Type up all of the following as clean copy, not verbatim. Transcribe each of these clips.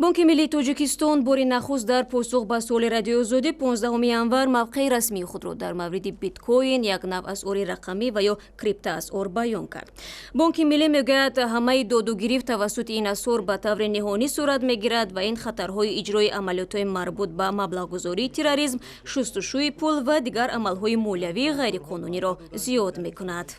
Бонки миллии Тоҷикистон бори нахуст дар посух ба суоли Радиои Озодӣ 15 январ мавқеи расмии худро дар мавриди биткоин, як навъ асъори рақамӣ ва ё криптоасъор, баён кард. Бонки миллӣ мегӯяд, ҳамаи додугирифт тавассути ин асъор ба таври ниҳонӣ сурат мегирад ва ин хатарҳои иҷрои амалиётҳои марбут ба маблағгузории терроризм, шустушӯи пул ва дигар амалҳои молиявии ғайриқонуниро зиёд мекунад.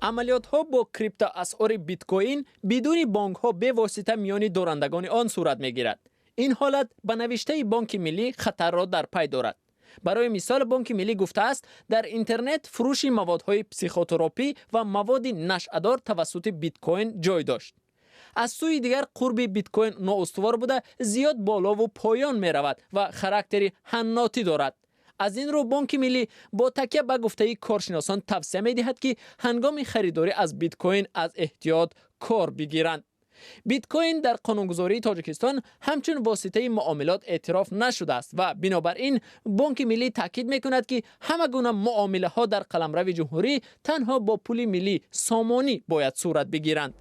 Амалиётҳо бо криптоасъори биткоин бидуни бонкҳо бевосита миёни дорандагони он сурат мегирад. Ин ҳолат, ба навиштаи Бонки Миллӣ, хатарро дар пай дорад. Барои мисол, Бонки Миллӣ гуфтааст, дар интернет фурӯши маводҳои психотропӣ ва маводи нашъадор тавассути биткоин ҷой дошт. Аз сӯи дигар, қурби биткоин ноустувор буда, зиёд болову поён меравад ва характери ҳаннотӣ дорад. Аз ин рӯ, Бонки Миллӣ бо такя ба гуфтаи коршиносон тавсия медиҳад, ки ҳангоми харидорӣ аз биткоин аз эҳтиёт кор бигиранд. Биткоин дар қонунгузории Тоҷикистон ҳамчун воситаи муомилот эътироф нашудааст ва бинобар ин Бонки Миллӣ таъкид мекунад, ки ҳама гуна муомилаҳо дар қаламрави ҷумҳурӣ танҳо бо пули миллӣ, сомонӣ, бояд сурат бигиранд.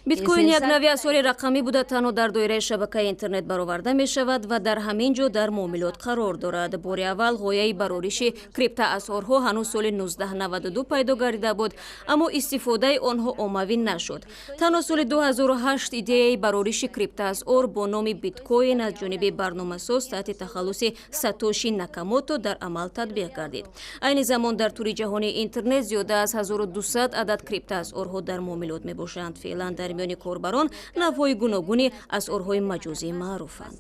Биткоин як нави асъори рақамӣ буда, танҳо дар доираи шабакаи интернет бароварда мешавад ва дар ҳамин ҷо дар муомилот қарор дорад. Бори аввал ғояи барориши криптоасъорҳо ҳанӯз соли 1992 пайдо гардида буд, аммо истифодаи онҳо оммавӣ нашуд. Танҳо соли 2008 идеяи барориши криптоасъор бо номи биткоин аз ҷониби барномасоз таҳти тахаллуси Сатоши Накамото дар амал татбиқ гардид. Айни замон дар тӯри ҷаҳонии интернет зиёда аз 1200 адад криптоасъорҳо дар муомилот мебошанд. Феълан дар миёни корбарон навъҳои гуногуни асъорҳои маҷозӣ маъруфанд.